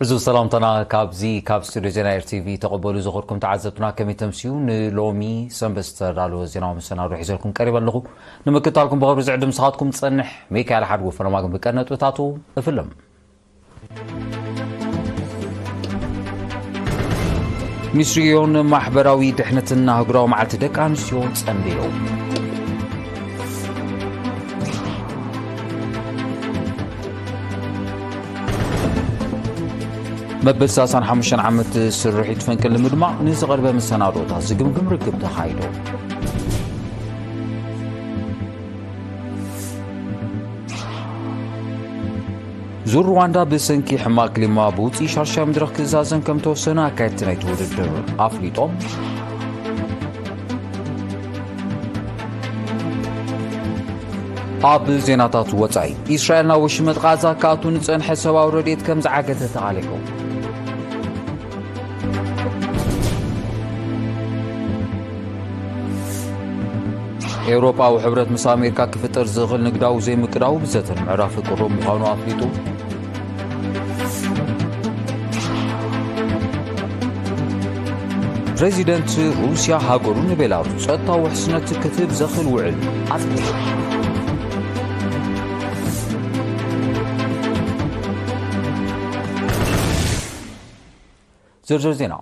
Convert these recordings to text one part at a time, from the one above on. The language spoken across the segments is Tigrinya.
እዚ ሰላምታና ካብዚ ካብ ስቱድዮ ዜና ኤር ቲ ቪ ተቐበሉ። ዝኸርኩም ተዓዘብትና ከመይ ተምስዩ? ንሎሚ ሰንበት ዝተዳለወ ዜናዊ መሰናዶ ሒዘልኩም ቀሪበ ኣለኹ። ንምክትታልኩም ብኽብሪ ዝዕድም ንስኻትኩም ዝጸንሕ ሚካኤል ሓድጉ። ፈለማ ግን ብቀንዲ ነጥብታቱ እፍልም። ሚኒስትሪ ዕዮን ማሕበራዊ ድሕነትን ኣህጉራዊ መዓልቲ ደቂ ኣንስትዮ ጸንቢሉ። መበል ሰላሳን ሓሙሽተን ዓመት ስርሒት ፈንቅል ንምድማቕ ንዝቐርበ መሰናዶታት ዝግምግም ርክብ ተኻይዱ። ዙር ሩዋንዳ ብሰንኪ ሕማቕ ክሊማ ብውፅኢ ሻድሻይ መድረኽ ክዛዘም ከም ተወሰነ ኣካየድቲ ናይቲ ውድድር ኣፍሊጦም። ኣብ ዜናታት ወፃኢ፣ ኢስራኤል ናብ ወሽመጥ ቓዛ ክኣቱ ንፀንሐ ሰብኣዊ ረድኤት ከም ዝዓገተ ተቓሊሑ። ኤውሮጳዊ ሕብረት ምስ ኣሜሪካ ክፍጠር ዝኽእል ንግዳዊ ዘይምቅዳው ብዘተን ምዕራፍ ቅሩብ ምዃኑ ኣፍሊጡ። ፕሬዚደንት ሩስያ ሃገሩ ንቤላሩስ ጸጥታዊ ውሕስነት ክትህብ ዘኽእል ውዕል ኣጽዲቑ። ዝርዝር ዜና።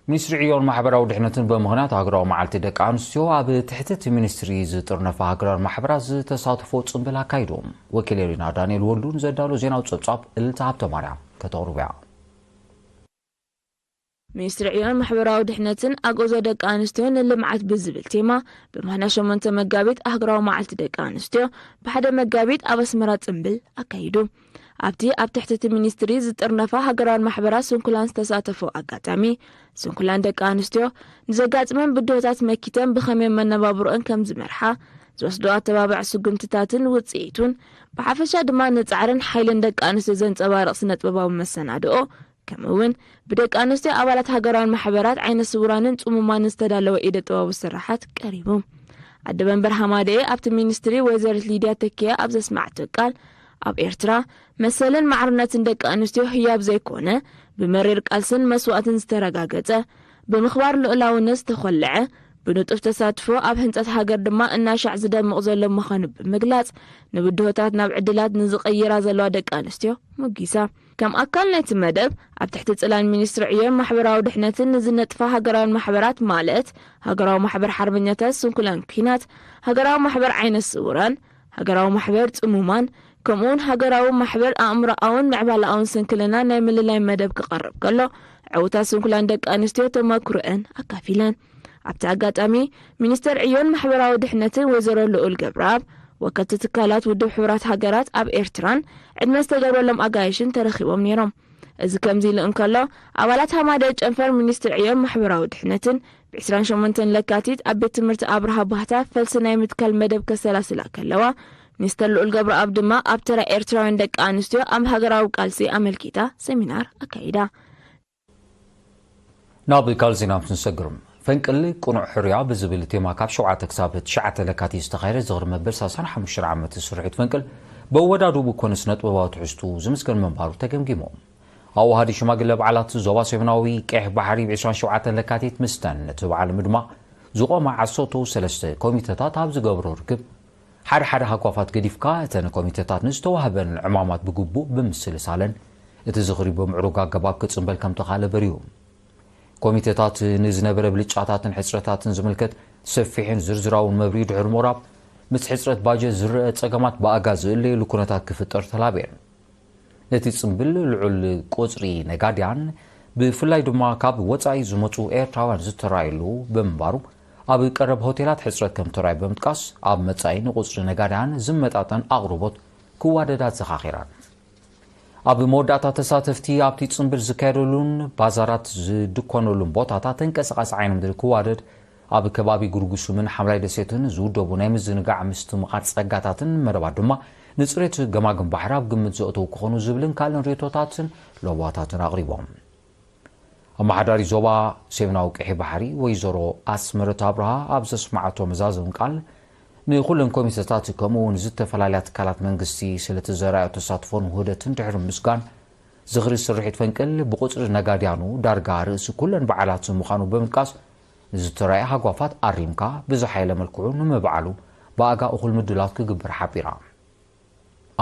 ሚኒስትሪ ዕዮን ማሕበራዊ ድሕነትን ብምኽንያት ሃገራዊ መዓልቲ ደቂ ኣንስትዮ ኣብ ትሕቲ እቲ ሚኒስትሪ ዝጥርነፋ ሃገራዊ ማሕበራት ዝተሳትፎ ጽምብል ኣካይዱ። ወኪል ኤሪና ዳንኤል ወልዱ ንዘዳሎ ዜናዊ ጸብጻብ እልልታ ሃብተማርያም ከተቕርቡ እያ። ሚኒስትሪ ዕዮን ማሕበራዊ ድሕነትን ኣጎዞ ደቂ ኣንስትዮ ንልምዓት ብዝብል ቴማ ብማህና ሸሞንተ መጋቢት ኣህጉራዊ መዓልቲ ደቂ ኣንስትዮ ብሓደ መጋቢት ኣብ ኣስመራ ጽምብል ኣካይዱ። ኣብቲ ኣብ ትሕቲ እቲ ሚኒስትሪ ዝጥርነፋ ሃገራውያን ማሕበራት ስንኩላን ዝተሳተፎ ኣጋጣሚ፣ ስንኩላን ደቂ ኣንስትዮ ንዘጋጥመን ብድሆታት መኪተን ብኸመይ መነባብሮአን ከም ዝመርሓ፣ ዝወስዶ ኣተባባዕ ስጉምትታትን ውጽኢቱን፣ ብሓፈሻ ድማ ንጻዕርን ሓይልን ደቂ ኣንስትዮ ዘንጸባርቕ ስነ-ጥበባዊ መሰናድኦ፣ ከምኡ እውን ብደቂ ኣንስትዮ ኣባላት ሃገራውያን ማሕበራት ዓይነ ስውራንን ጽሙማንን ዝተዳለወ ኢደ ጥበባዊ ስራሓት ቀሪቡ። ኣደ መንበር ሃማደኤ ኣብቲ ሚኒስትሪ ወይዘሪት ሊድያ ተኪያ ኣብ ዘስማዕቶ ቃል፣ ኣብ ኤርትራ መሰልን ማዕርነትን ደቂ ኣንስትዮ ህያብ ዘይኮነ፣ ብመሪር ቃልስን መስዋእትን ዝተረጋገጸ፣ ብምኽባር ልኡላውነት ዝተኾልዐ፣ ብንጡፍ ተሳትፎ ኣብ ህንጸት ሃገር ድማ እናሻዕ ዝደምቕ ዘሎ ምዃኑ ብምግላጽ፣ ንብድሆታት ናብ ዕድላት ንዝቕይራ ዘለዋ ደቂ ኣንስትዮ ሞጊሳ። ከም ኣካል ናይቲ መደብ፣ ኣብ ትሕቲ ጽላል ሚኒስትሪ ዕዮን ማሕበራዊ ድሕነትን ንዝነጥፋ ሃገራውያን ማሕበራት፣ ማለት ሃገራዊ ማሕበር ሓርበኛታት ስንኩላን ኲናት፣ ሃገራዊ ማሕበር ዓይነ ስውራን፣ ሃገራዊ ማሕበር ጽሙማን፣ ከምኡውን ሃገራዊ ማሕበር ኣእምሮኣውን ምዕባለኣውን ስንክልና ናይ ምልላይ መደብ ክቐርብ ከሎ፣ ዕዉታት ስንኩላን ደቂ ኣንስትዮ ተመክሮአን ኣካፊለን። ኣብቲ ኣጋጣሚ፣ ሚኒስተር ዕዮን ማሕበራዊ ድሕነትን ወይዘሮ ልኡል ገብረኣብ፣ ወከልቲ ትካላት ውድብ ሕቡራት ሃገራት ኣብ ኤርትራን ዕድመ ዝተገብረሎም ኣጋይሽን ተረኺቦም ነይሮም። እዚ ከምዚ ኢሉ እንከሎ፣ ኣባላት ሃማደ ጨንፈር ሚኒስትሪ ዕዮን ማሕበራዊ ድሕነትን፣ ብ ዕስራን ሸሞንተን ለካቲት ኣብ ቤት ትምህርቲ ኣብርሃ ባህታ ፈልሲ ናይ ምትካል መደብ ከሰላስላ ከለዋ፣ ሚኒስተር ልኡል ገብረኣብ ድማ ኣብ ተራ ኤርትራውያን ደቂ ኣንስትዮ ኣብ ሃገራዊ ቃልሲ ኣመልኪታ ሰሚናር ኣካይዳ። ናብ ካልእ ዜና ምስ ንሰግር፣ ፈንቅል ቅኑዕ ሕርያ ብዝብል ቴማ ካብ ሸውዓተ ክሳብ ትሽዓተ ለካቲት ዝተኻየደ ዝኽሪ መበል ሰላሳን ሓሙሽተን ዓመት ስርሒት ፈንቅል ብወዳድቡ ኮነ ስነ ጥበባዊ ትሕዝቱ ዝምስገን ምንባሩ ተገምጊሙ። ኣዋሃዲ ሽማግለ በዓላት ዞባ ሰሜናዊ ቀይሕ ባሕሪ ብ ዕስራን ሸውዓተን ለካቲት ምስተን ነቲ በዓል ምድማቕ ዝቖማ ዓሰርተ ሰለስተ ኮሚተታት ኣብ ዝገብሮ ርክብ፣ ሓደ ሓደ ሃጓፋት ገዲፍካ፣ እተን ኮሚተታት ንዝተዋህበን ዕማማት ብግቡእ ብምስልሳለን፣ እቲ ዝኽሪ ብምዕሩግ ኣገባብ ክጽንበል ከም ተኻእለ በሪሁ። ኮሚተታት ንዝነበረ ብልጫታትን ሕጽረታትን ዝምልከት ሰፊሕን ዝርዝራውን መብርሂ ድሕሪ ምቕራብ፣ ምስ ሕጽረት ባጀት ዝረአ ጸገማት ብኣጋ ዝእለየሉ ኩነታት ክፍጠር ተላብየን። ነቲ ጽምብል ልዑል ቁጽሪ ነጋድያን፣ ብፍላይ ድማ ካብ ወጻኢ ዝመጹ ኤርትራውያን ዝተራእየሉ ብምንባሩ፣ ኣብ ቀረብ ሆቴላት ሕጽረት ከም ተራእየ ብምጥቃስ፣ ኣብ መጻኢ ንቁጽሪ ነጋድያን ዝመጣጠን ኣቕርቦት ክዋደዳ ኣዘኻኺረን። ኣብ መወዳእታ፣ ተሳተፍቲ ኣብቲ ጽምብል ዝካየደሉን ባዛራት ዝድኮነሉን ቦታታት ተንቀሳቓሲ ዓይኒ ምድሪ ክዋደድ፣ ኣብ ከባቢ ጉርጉሱምን ሓምላይ ደሴትን ዝውደቡ ናይ ምዝንጋዕ ምስትምቓር ጸጋታትን መደባት ድማ ንጽሬት ገማግም ባሕሪ ኣብ ግምት ዘእተዉ ክኾኑ ዝብልን ካልእን ርእይቶታትን ለዋታትን ኣቕሪቦም። ኣመሓዳሪ ዞባ ሰሜናዊ ቀይሕ ባሕሪ ወይዘሮ ኣስመረት ኣብርሃ ኣብ ዘስማዓቶ መዛዘሚ ቃል፣ ንኹለን ኮሚተታት ከምኡ እውን ዝተፈላለያ ትካላት መንግስቲ ስለቲ ዘርኣዮ ተሳትፎን ውህደትን ድሕሪ ምስጋን፣ ዝኽሪ ስርሒት ፈንቅል ብቑጽሪ ነጋድያኑ ዳርጋ ርእሲ ኩለን በዓላት ምዃኑ ብምጥቃስ፣ ንዝተራእየ ሃጓፋት ኣሪምካ ብዝሓየለ መልክዑ ንምብዓሉ ብኣጋ እኹል ምድላት ክግበር ሓቢራ።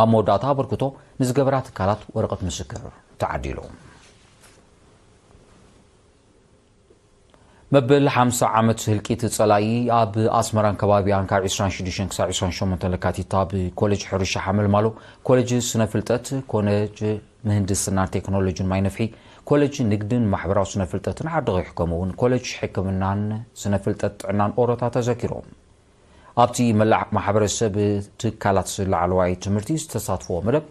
ኣብ መወዳእታ ኣበርክቶ ንዝገበራ ትካላት ወረቐት ምስክር ተዓዲሉ። መበል ሓምሳ ዓመት ህልቂት ጸላኢ ኣብ ኣስመራን ከባቢኣን ካብ ዕስራን ሽዱሽተን ክሳብ ዕስራን ሸሞንተን ለካቲት ኣብ ኮሌጅ ሕርሻ ሓመልማሎ፣ ኮሌጅ ስነ ፍልጠት፣ ኮሌጅ ምህንድስናን ቴክኖሎጂን ማይ ነፍሒ፣ ኮሌጅ ንግድን ማሕበራዊ ስነ ፍልጠትን ዓዲ ቐይሕ ከምኡ እውን ኮሌጅ ሕክምናን ስነ ፍልጠት ጥዕናን ኦሮታ ተዘኪሮም። ኣብቲ መላእ ማሕበረሰብ ትካላት ላዕለዋይ ትምህርቲ ዝተሳትፍዎ መደብ፣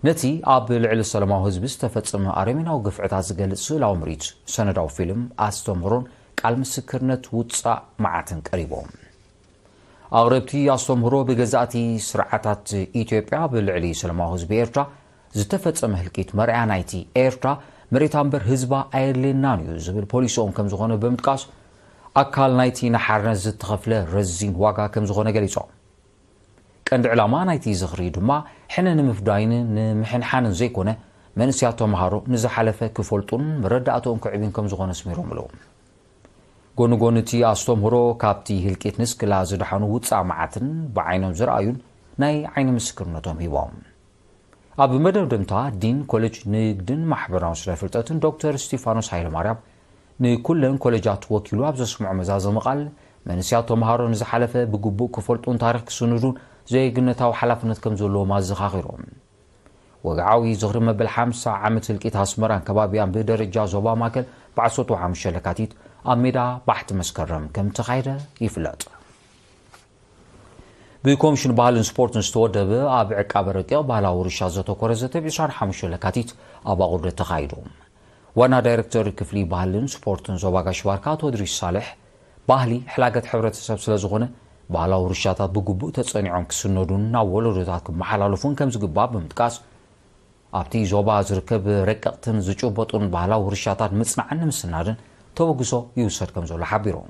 ነቲ ኣብ ልዕሊ ሰላማዊ ህዝቢ ዝተፈጸመ ኣረሜናዊ ግፍዕታት ዝገልጽ ስእላዊ ምርኢት፣ ሰነዳዊ ፊልም፣ ኣስተምህሮን ቃል ምስክርነት ውጻእ መዓትን ቀሪቦም። ኣቕረብቲ ኣስተምህሮ ብገዛእቲ ስርዓታት ኢትዮጵያ ብልዕሊ ሰላማዊ ህዝቢ ኤርትራ ዝተፈጸመ ህልቂት መርኣያ ናይቲ ኤርትራ መሬታ እምበር ህዝባ ኣየድልየናን እዩ ዝብል ፖሊሲኦም ከም ዝኾነ ብምጥቃስ፣ ኣካል ናይቲ ንሓርነት ዝተኸፍለ ረዚን ዋጋ ከም ዝኾነ ገሊጾም። ቀንዲ ዕላማ ናይቲ ዝኽሪ ድማ ሕነ ንምፍዳይን ንምሕንሓንን ዘይኮነ፣ መንእሰያት ተምሃሮ ንዝሓለፈ ክፈልጡን መረዳእትኦም ከዕብዩን ከም ዝኾነ ኣስሚሮምሉ። ጎኒ ጎኒ እቲ ኣስተምህሮ፣ ካብቲ ህልቂት ንስክላ ዝደሓኑ ውጻእ መዓትን ብዓይኖም ዝረኣዩን ናይ ዓይኒ ምስክርነቶም ሂቦም። ኣብ መደምደምታ፣ ዲን ኮሌጅ ንግድን ማሕበራዊ ስነ ፍልጠትን ዶክተር እስቲፋኖስ ሃይለማርያም፣ ንኩለን ኮሌጃት ወኪሉ ኣብ ዘስምዖ መዛዘሚ ቃል፣ መንእሰያት ተምሃሮ ንዝሓለፈ ብግቡእ ክፈልጡን ታሪኽ ክስንዱን ዜግነታዊ ሓላፍነት ከም ዘለዎም ኣዘኻኺሮም። ወግዓዊ ዝኽሪ መበል ሓምሳ ዓመት ህልቂት ኣስመራን ከባቢኣን ብደረጃ ዞባ ማእከል ብ ዓሰርተ ሓሙሽተ ለካቲት ኣብ ሜዳ ባሕቲ መስከረም ከም ተኻየደ ይፍለጥ። ብኮሚሽን ባህልን ስፖርትን ዝተወደበ ኣብ ዕቃበ ረቂቕ ባህላዊ ውርሻ ዘተኮረ ዘተ ብ ዕስራን ሓሙሽተን ለካቲት ኣብ ኣቑርደት ተኻይዱ። ዋና ዳይሬክተር ክፍሊ ባህልን ስፖርትን ዞባ ጋሽ ባርካ ኣቶ እድሪስ ሳልሕ፣ ባህሊ ሕላገት ሕብረተሰብ ስለ ዝኾነ፣ ባህላዊ ውርሻታት ብግቡእ ተጸኒዖም ክስነዱን ናብ ወለዶታት ክመሓላለፉን ከም ዝግባእ ብምጥቃስ፣ ኣብቲ ዞባ ዝርከብ ረቀቕትን ዝጭበጡን ባህላዊ ውርሻታት ንምጽናዕን ንምስናድን ተበግሶ ይውሰድ ከም ዘሎ ሓቢሮም።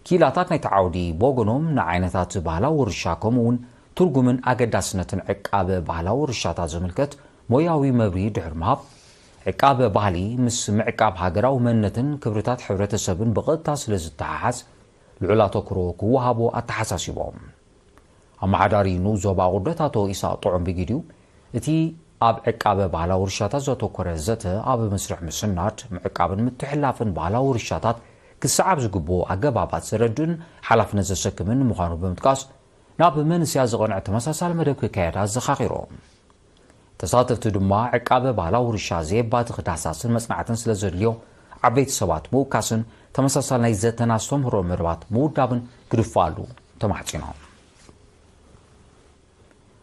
ክኢላታት ናይቲ ዓውዲ ብወገኖም፣ ንዓይነታት ባህላዊ ውርሻ ከምኡ እውን ትርጉምን ኣገዳስነትን ዕቃበ ባህላዊ ውርሻታት ዝምልከት ሞያዊ መብርሂ ድሕሪ ምሃብ፣ ዕቃበ ባህሊ ምስ ምዕቃብ ሃገራዊ መንነትን ክብርታት ሕብረተሰብን ብቐጥታ ስለ ዝተሓሓዝ፣ ልዑል ኣተኩሮ ክወሃቦ ኣተሓሳሲቦም። ኣመሓዳሪ ንኡስ ዞባ ኣቑርደት ኣቶ ኢሳቕ ጥዑም ብግዲኡ፣ እቲ ኣብ ዕቃበ ባህላዊ ውርሻታት ዘተኮረ ዘተ ኣብ መስርሕ ምስናድ፣ ምዕቃብን ምትሕልላፍን ባህላዊ ውርሻታት ክሰዓብ ዝግብኦ ኣገባባት ዘረድእን ሓላፍነት ዘሰክምን ምዃኑ ብምጥቃስ፣ ናብ መንእሰያት ዝቐንዐ ተመሳሳሊ መደብ ክካየድ ኣዘኻኺሮም። ተሳተፍቲ ድማ ዕቃበ ባህላዊ ውርሻ ዘየባትኽ ዳህሳስን መጽናዕትን ስለ ዘድልዮ፣ ዓበይቲ ሰባት ምውካስን ተመሳሳሊ ናይ ዘተን ኣስተምህሮን መደባት ምውዳብን ክድፍኣሉ ተማሕጺኖም።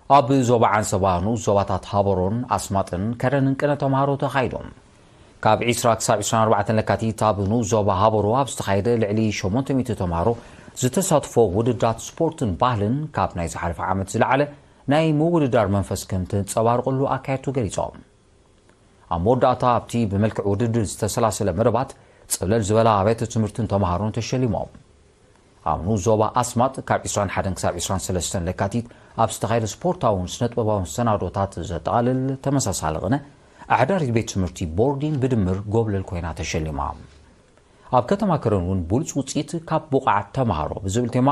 ኣብ ዞባ ዓንሰባ ንኡስ ዞባታት ሃበሮን ኣስማጥን ከረንን ቅነ ተምሃሮ ተኻይዶም። ካብ ዕስራ ክሳብ ዕስራን ኣርባዕተን ለካቲት ኣብ ንኡስ ዞባ ሃበሮ ኣብ ዝተኻየደ ልዕሊ ሸሞንተ ሚእቲ ተምሃሮ ዝተሳትፎ ውድድራት ስፖርትን ባህልን፣ ካብ ናይ ዝሓለፈ ዓመት ዝለዓለ ናይ ምውድዳር መንፈስ ከም ተንጸባርቕሉ ኣካየድቱ ገሊጾም። ኣብ መወዳእታ ኣብቲ ብመልክዕ ውድድር ዝተሰላሰለ መደባት፣ ጽብለል ዝበላ ኣብያተ ትምህርትን ተምሃሮን ተሸሊሞም። ኣብ ንኡስ ዞባ ኣስማጥ ካብ ዕስራን ሓደን ክሳብ ዕስራን ሰለስተን ለካቲት ኣብ ዝተኻየደ ስፖርታውን ስነ-ጥበባውን ሰናዶታት ዘጠቓልል ተመሳሳሊ ቅነ፣ ኣሕዳሪት ቤት ትምህርቲ ቦርዲን ብድምር ጎብለል ኮይና ተሸሊማ። ኣብ ከተማ ከረን እውን ብሉጽ ውጽኢት ካብ ብቑዓት ተምሃሮ ብዝብል ቴማ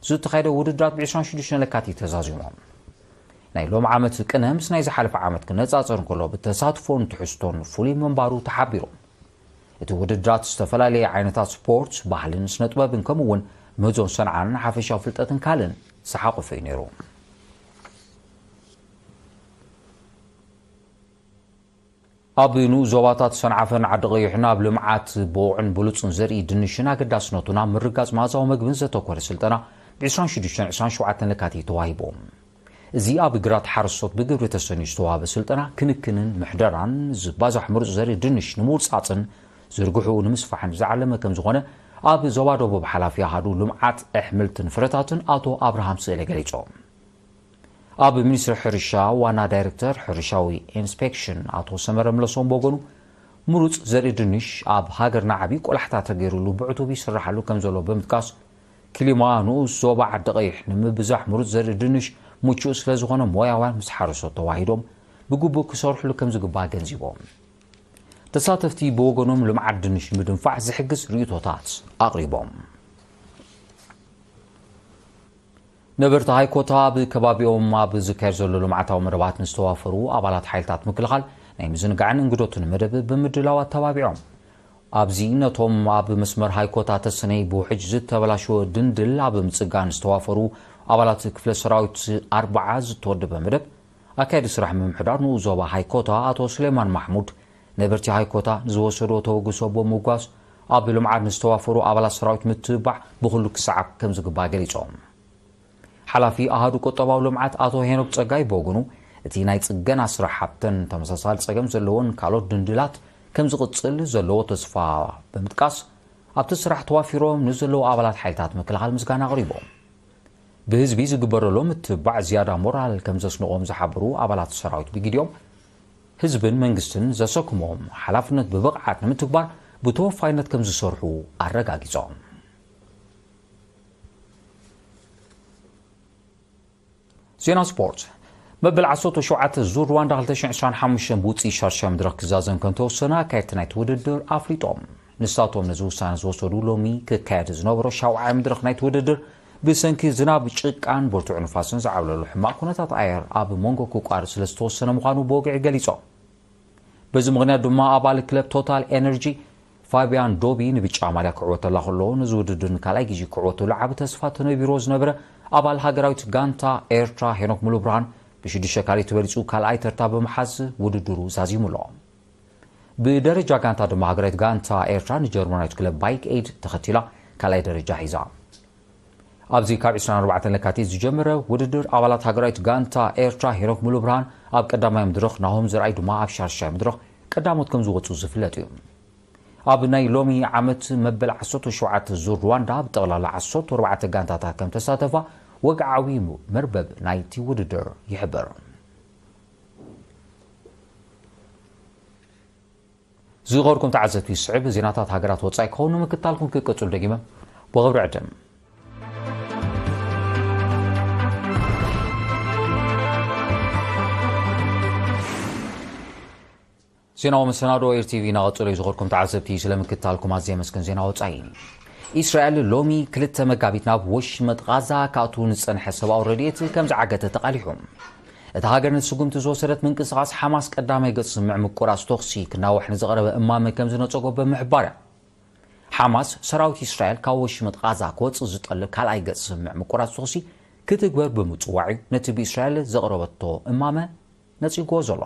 ዝተኻየደ ውድድራት ብ ዕስራን ሽዱሽተን ለካቲት ተዛዚሞም። ናይ ሎም ዓመት ቅነ ምስ ናይ ዝሓለፈ ዓመት ክነጻጸር እንከሎ፣ ብተሳትፎን ትሕዝቶን ፍሉይ ምንባሩ ተሓቢሩ። እቲ ውድድራት ዝተፈላለየ ዓይነታት ስፖርት፣ ባህልን ስነ ጥበብን ከምኡ እውን ምህዞን ሰንዓን ሓፈሻዊ ፍልጠትን ካልእን ዝሓቆፈ እዩ ነይሩ። ኣብ ንኡስ ዞባታት ሰንዓፈን ዓዲ ቀይሕን ኣብ ልምዓት ብቑዕን ብሉጽን ዘርኢ ድንሽን ኣገዳስነቱን ኣብ ምርጋጽ መኣዛዊ መግብን ዘተኮረ ስልጠና ብ ዕስራን ሽዱሽተን ዕስራን ሸውዓተን ለካቲት ተዋሂቡ። እዚ ኣብ ግራት ሓረስቶት ብግብሪ ተሰንዩ ዝተዋህበ ስልጠና ክንክንን ምሕደራን ዝባዛሕ ምሩጽ ዘርኢ ድንሽ ንምውጻጽን ዝርግሕኡ ንምስፋሕን ዝዓለመ ከም ዝኾነ ኣብ ዞባ ደቡብ ሓላፊ ኣሃዱ ልምዓት ኣሕምልትን ፍረታትን ኣቶ ኣብርሃም ስእለ ገሊጾም። ኣብ ሚኒስትሪ ሕርሻ ዋና ዳይሬክተር ሕርሻዊ ኢንስፔክሽን ኣቶ ሰመረ ምለሶም ብወገኑ፣ ምሩጽ ዘርኢ ድንሽ ኣብ ሃገርና ዓብዪ ቆላሕታ ተገይሩሉ ብዕቱብ ይስራሓሉ ከም ዘሎ ብምጥቃስ፣ ክሊማ ንኡስ ዞባ ዓዲ ቀይሕ ንምብዛሕ ምሩጽ ዘርኢ ድንሽ ምቹእ ስለ ዝኾነ፣ ሞያውያን ምስ ሓረስቶት ተዋሂዶም ብግቡእ ክሰርሕሉ ከም ዝግባእ ኣገንዚቦም። ተሳተፍቲ ብወገኖም ልምዓት ድንሽ ንምድንፋዕ ዝሕግዝ ርእይቶታት ኣቕሪቦም። ነበርቲ ሃይኮታ ኣብ ከባቢኦም ኣብ ዝካየድ ዘሎ ልምዓታዊ መደባት ንዝተዋፈሩ ኣባላት ሓይልታት ምክልኻል ናይ ምዝንጋዕን እንግዶትን መደብ ብምድላው ኣተባቢዖም። ኣብዚ ነቶም ኣብ መስመር ሃይኮታ ተሰነይ ብውሕጅ ዝተበላሸወ ድንድል ኣብ ምጽጋን ዝተዋፈሩ ኣባላት ክፍለ ሰራዊት ኣርብዓ ዝተወደበ መደብ ኣካየዲ ስራሕ ምምሕዳር ንኡስ ዞባ ሃይኮታ ኣቶ ሱሌማን ማሕሙድ ነበርቲ ሃይኮታ ንዝወሰድዎ ተበግሶ ብምጓዝ ኣብ ልምዓት ንዝተዋፈሩ ኣባላት ሰራዊት ምትብባዕ ብኹሉ ክሰዓብ ከም ዝግባእ ገሊጾም። ሓላፊ ኣሃዱ ቁጠባዊ ልምዓት ኣቶ ሄኖክ ጸጋይ ብወገኑ እቲ ናይ ጽገና ስራሕ ኣብተን ተመሳሳሊ ጸገም ዘለዎን ካልኦት ድንድላት ከም ዝቕጽል ዘለዎ ተስፋ ብምጥቃስ ኣብቲ ስራሕ ተዋፊሮም ንዘለዉ ኣባላት ሓይልታት ምክልኻል ምስጋና ኣቕሪቦም። ብህዝቢ ዝግበረሎም ምትብባዕ ዝያዳ ሞራል ከም ዘስንቖም ዝሓበሩ ኣባላት ሰራዊት ብጊዲኦም ህዝብን መንግስትን ዘሰክሞም ሓላፍነት ብብቕዓት ንምትግባር ብተወፋይነት ከም ዝሰርሑ ኣረጋጊጾም። ዜና ስፖርት። መበል ዓሰርተ ሸውዓተ ዙር ሩዋንዳ ክልተ ሽሕን ዕስራን ሓሙሽተን ብውፅኢት ሻድሻይ መድረኽ ክዛዘም ከም ተወሰነ ኣካየድቲ ናይቲ ውድድር ኣፍሊጦም። ንሳቶም ነዚ ውሳነ ዝወሰዱ ሎሚ ክካየድ ዝነበሮ ሻውዓይ መድረኽ ናይቲ ውድድር ብሰንኪ ዝናብ፣ ጭቃን ብርቱዕ ንፋስን ዝዓብለሎ ሕማቕ ኩነታት ኣየር ኣብ መንጎ ክቋረፅ ስለ ዝተወሰነ ምዃኑ ብወግዒ ገሊጾም። በዚ ምኽንያት ድማ ኣባል ክለብ ቶታል ኤነርጂ ፋቢያን ዶቢ ንብጫ ማልያ ክዕወተላ ከሎ፣ ነዚ ውድድር ንካልኣይ ግዜ ክዕወተሉ ዓቢ ተስፋ ተነቢርዎ ዝነበረ ኣባል ሃገራዊት ጋንታ ኤርትራ ሄኖክ ሙሉብርሃን ብሽዱሽተ ካልኣይ ተበሊጹ ካልኣይ ተርታ ብምሓዝ ውድድሩ ዛዚሙ ኣሎ። ብደረጃ ጋንታ ድማ ሃገራዊት ጋንታ ኤርትራ ንጀርመናዊት ክለብ ባይክ ኤድ ተኸቲላ ካልኣይ ደረጃ ሒዛ። ኣብዚ ካብ ዕስራን ኣርባዕተን ለካቲት ዝጀመረ ውድድር ኣባላት ሃገራዊት ጋንታ ኤርትራ ሄኖክ ሙሉብርሃን ኣብ ቀዳማይ መድረኽ፣ ናሆም ዘርኣይ ድማ ኣብ ሻድሻይ መድረኽ ቀዳሞት ከም ዝወጹ ዝፍለጥ እዩ። ኣብ ናይ ሎሚ ዓመት መበል ዓሰርተ ሸውዓተ ዙር ሩዋንዳ ብጠቕላላ ዓሰርተ ኣርባዕተ ጋንታታት ከም ተሳተፋ ወግዓዊ መርበብ ናይቲ ውድድር ይሕብር። ዝኸርኩም ተዓዘብቲ፣ ዝስዕብ ዜናታት ሃገራት ወጻኢ ክኸውን ንምክታልኩም ክቅጽሉ ደጊመ ብኽብሪ ዕድም። ዜናዊ መሰናዶ ኤር ቲቪ እናቐጸሉ እዩ። ዝኸርኩም ተዓዘብቲ፣ ስለ ምክታልኩም ኣዝየ የመስግን። ዜና ወጻኢ። ኢስራኤል ሎሚ ክልተ መጋቢት ናብ ወሽመጥ ቓዛ ክኣቱ ንዝጸንሐ ሰብኣዊ ረድኤት ከም ዝዓገተ ተቓሊሑ። እታ ሃገር ነቲ ስጉምቲ ዝወሰደት ምንቅስቓስ ሓማስ ቀዳማይ ገጽ ስምምዕ ምቁራጽ ተኹሲ ክናዋሕ ንዝቐረበ እማመ ከም ዝነጸጎ ብምሕባር እያ። ሓማስ ሰራዊት ኢስራኤል ካብ ወሽመጥ ቓዛ ክወጽእ ዝጠልብ ካልኣይ ገጽ ስምምዕ ምቁራጽ ተኹሲ ክትግበር ብምጽዋዕ እዩ ነቲ ብኢስራኤል ዘቕረበቶ እማመ ነጺግዎ ዘሎ።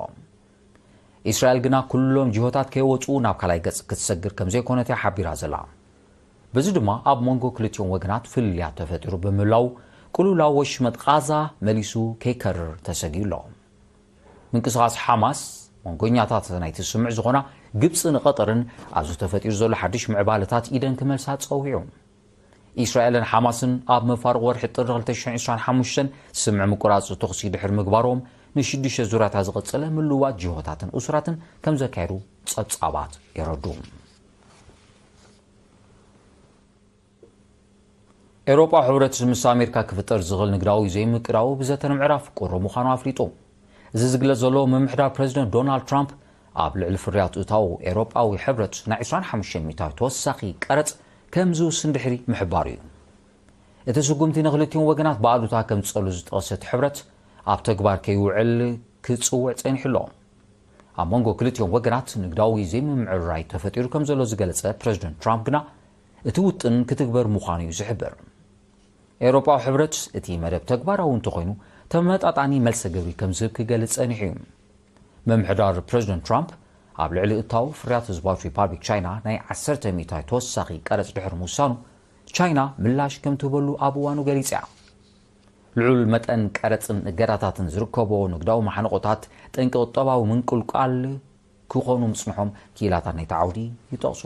ኢስራኤል ግና ኩሎም ጅሆታት ከይወጽኡ ናብ ካልኣይ ገጽ ክትሰግር ከም ዘይኮነት እያ ሓቢራ ዘላ። በዚ ድማ ኣብ መንጎ ክልቲኦም ወገናት ፍልልያት ተፈጢሩ ብምህላዉ፣ ቅልውላው ወሽመጥ ቓዛ መሊሱ ከይከርር ተሰጊኡ ኣሎ። ምንቅስቓስ ሓማስ መንጎኛታት ናይቲ ስምምዕ ዝኾና ግብጽን ቐጠርን ኣብዚ ተፈጢሩ ዘሎ ሓድሽ ምዕባለታት ኢደን ክመልሳ ጸዊዑ። ኢስራኤልን ሓማስን ኣብ መፋርቕ ወርሒ ጥሪ ክልተ ሽሕን ዕስራን ሓሙሽተን ስምምዕ ምቁራጽ ተኹሲ ድሕሪ ምግባሮም፣ ንሽዱሽተ ዙርያታት ዝቐጸለ ምልውዋጥ ጅሆታትን እሱራትን ከም ዘካየዱ ጸብጻባት የረድኡ። ኤውሮጳዊ ሕብረት ምስ ኣሜሪካ ክፍጠር ዝኽእል ንግዳዊ ዘይምቅራቡ ብዘተ ንምዕራፍ ቅሩብ ምዃኑ ኣፍሊጡ። እዚ ዝግለጽ ዘሎ፣ ምምሕዳር ፕረዚደንት ዶናልድ ትራምፕ ኣብ ልዕሊ ፍርያት እታው ኤውሮጳዊ ሕብረት ናይ ዕስራን ሓሙሽተን ሚእታዊት ተወሳኺ ቀረጽ ከም ዝውስን ድሕሪ ምሕባሩ እዩ። እቲ ስጉምቲ ንኽልቲኦም ወገናት ብኣሉታ ከም ዝጸሉ ዝጠቐሰ እቲ ሕብረት፣ ኣብ ተግባር ከይውዕል ክጽውዕ ጸኒሑ ኣሎ። ኣብ መንጎ ክልቲኦም ወገናት ንግዳዊ ዘይምምዕርራይ ተፈጢሩ ከም ዘሎ ዝገለጸ ፕረዚደንት ትራምፕ ግና፣ እቲ ውጥን ክትግበር ምዃኑ እዩ ዝሕብር። ኤውሮጳዊ ሕብረት እቲ መደብ ተግባራዊ እንተኾይኑ፣ ተመጣጣኒ መልሰ ግብሪ ከም ዝህብ ክገልጽ ጸኒሑ እዩ። ምምሕዳር ፕረዚደንት ትራምፕ ኣብ ልዕሊ እታው ፍርያት ህዝባዊት ሪፓብሊክ ቻይና ናይ ዓሰርተ ሚእታዊት ተወሳኺ ቀረጽ ድሕሪ ምውሳኑ፣ ቻይና ምላሽ ከም ትህበሉ ኣብ እዋኑ ገሊጻ እያ። ልዑል መጠን ቀረጽን እገዳታትን ዝርከቦ ንግዳዊ መሓንቆታት ጠንቂ ቁጠባዊ ምንቁልቋል ክኾኑ ምጽንሖም ክኢላታት ናይቲ ዓውዲ ይጠቕሱ።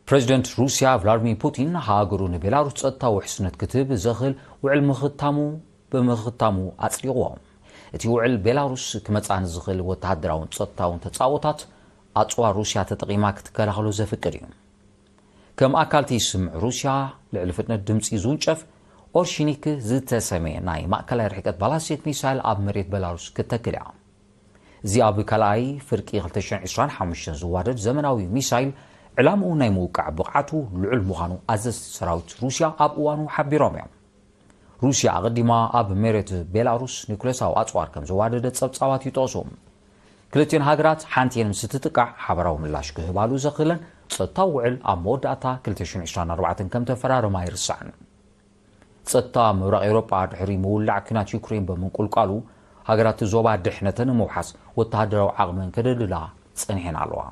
ፕረዚደንት ሩስያ ቭላድሚር ፑቲን ሃገሩ ንቤላሩስ ጸጥታዊ ውሕስነት ክትህብ ዘኽእል ውዕል ምኽታሙ ብምኽታሙ ኣጽዲቕዎ። እቲ ውዕል ቤላሩስ ክመጽኣ ንዝኽእል ወተሃደራውን ጸጥታውን ተጻብኦታት ኣጽዋር ሩስያ ተጠቒማ ክትከላኸሎ ዘፍቅድ እዩ። ከም ኣካል እቲ ስምምዕ ሩስያ ልዕሊ ፍጥነት ድምጺ ዝውንጨፍ ኦርሺኒክ ዝተሰመየ ናይ ማእከላይ ርሕቀት ባላስቲክ ሚሳይል ኣብ መሬት ቤላሩስ ክትተክል እያ። እዚ ኣብ ካልኣይ ፍርቂ ክልተ ሽሕን ዕስራን ሓሙሽተን ዝዋደድ ዘመናዊ ሚሳይል፣ ዕላምኡ ናይ ምውቃዕ ብቕዓቱ ልዑል ምዃኑ ኣዘዝቲ ሰራዊት ሩስያ ኣብ እዋኑ ሓቢሮም እዮም። ሩስያ ኣቐዲማ ኣብ መሬት ቤላሩስ ኒኩሌሳዊ ኣጽዋር ከም ዘዋደደት ጸብጻባት ይጠቕሱ። ክልቲኦን ሃገራት ሓንቲኤን ምስ ትጥቃዕ ሓበራዊ ምላሽ ክህባሉ ዘኽእለን ጸጥታዊ ውዕል ኣብ መወዳእታ ክልተ ሽሕን ዕስራን ኣርባዕተን ከም ተፈራረማ ኣይርሳዕን። ጸጥታ ምብራቕ ኤውሮጳ ድሕሪ ምውላዕ ኲናት ዩክሬን ብምንቁልቋሉ፣ ሃገራት ዞባ ድሕነተን ንምውሓስ ወተሃደራዊ ዓቕመን ከደልድላ ጸኒሐን ኣለዋ።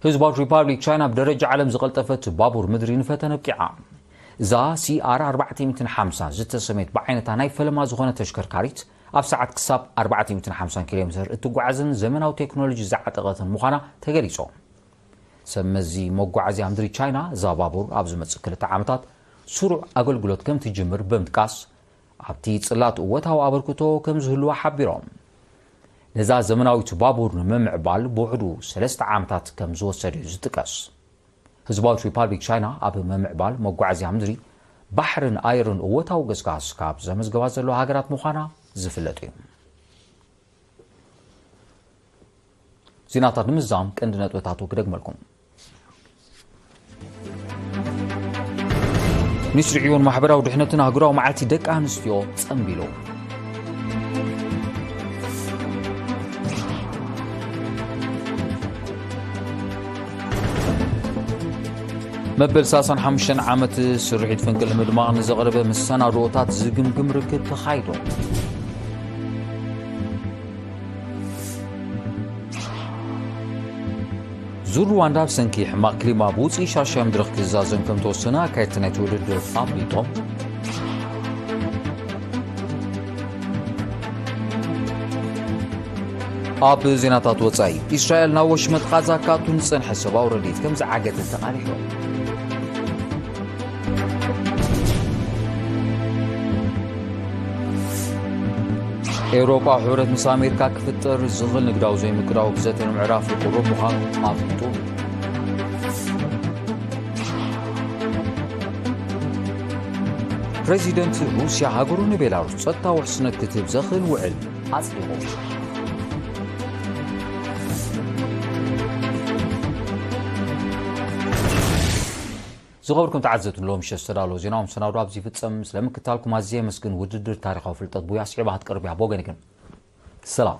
ህዝባዊት ሪፓብሊክ ቻይና ብደረጃ ዓለም ዝቐልጠፈት ባቡር ምድሪ ንፈተነ ኣብቂዓ። እዛ ሲ ኣር ኣርባዕተ ሚእትን ሓምሳን ዝተሰመየት ብዓይነታ ናይ ፈለማ ዝኾነ ተሽከርካሪት፣ ኣብ ሰዓት ክሳብ ኣርባዕተ ሚእትን ሓምሳን ኪሎ ሜትር እትጓዓዝን ዘመናዊ ቴክኖሎጂ ዝዓጠቐትን ምዃና ተገሊጹ። ሰብ መዚ መጓዓዝያ ምድሪ ቻይና፣ እዛ ባቡር ኣብ ዝመጽእ ክልተ ዓመታት ስሩዕ ኣገልግሎት ከም ትጅምር ብምጥቃስ፣ ኣብቲ ጽላት እወታዊ ኣበርክቶ ከም ዝህልዋ ሓቢሮም። ነዛ ዘመናዊት ባቡር ንምምዕባል ብውሕዱ ሰለስተ ዓመታት ከም ዝወሰደ እዩ ዝጥቀስ። ህዝባዊት ሪፓብሊክ ቻይና ኣብ ምምዕባል መጓዓዝያ ምድሪ፣ ባሕርን ኣየርን እወታዊ ገስጋስ ካብ ዘመዝገባ ዘለዋ ሃገራት ምዃና ዝፍለጥ እዩ። ዜናታት ንምዝዛም ቀንዲ ነጥብታቱ ክደግመልኩም። ሚኒስትሪ ዕዮን ማሕበራዊ ድሕነትን ኣህጉራዊ መዓልቲ ደቂ ኣንስትዮ ጸንቢሉ። መበል ሰላሳን ሓሙሽተን ዓመት ስርሒት ፈንቅል ንምድማቕ ንዘቕረበ መሰናድኦታት ዝግምግም ርክብ ተኻይዱ። ዙር ሩዋንዳ ብሰንኪ ሕማቕ ክሊማ ብውጽኢ ሻሻይ መድረኽ ክዛዘም ከም ተወሰነ ኣካየድቲ ናይቲ ውድድር ኣፍሊጦም። ኣብ ዜናታት ወጻኢ፣ ኢስራኤል ናብ ወሽመጥ ቓዛ ክኣቱ ንጸንሐ ሰብኣዊ ረድኤት ከም ዝዓገተት ተቓሊሑ። ኤውሮጳ ሕብረት ምስ ኣሜሪካ ክፍጠር ዝኽእል ንግዳዊ ዘይምቅዳው ብዘተ ንምዕራፍ ቅሩብ ምዃኑ ኣፍሊጡ። ፕሬዚደንት ሩስያ ሃገሩ ንቤላሩስ ጸጥታ ውሕስነት ክትህብ ዘኽእል ውዕል ኣጽዲቑ። ዝኸበርኩም ተዓዘብቲ፣ ንሎሚ ምሸት ዝተዳለወ ዜናዊ መሰናዶ ኣብዚ ይፍጸም። ስለ ምክታልኩም ኣዝየ የመስግን። ውድድር ታሪኻዊ ፍልጠት ቡያ ስዒባ ክትቀርብ እያ። ብወገነይ ግን ሰላም።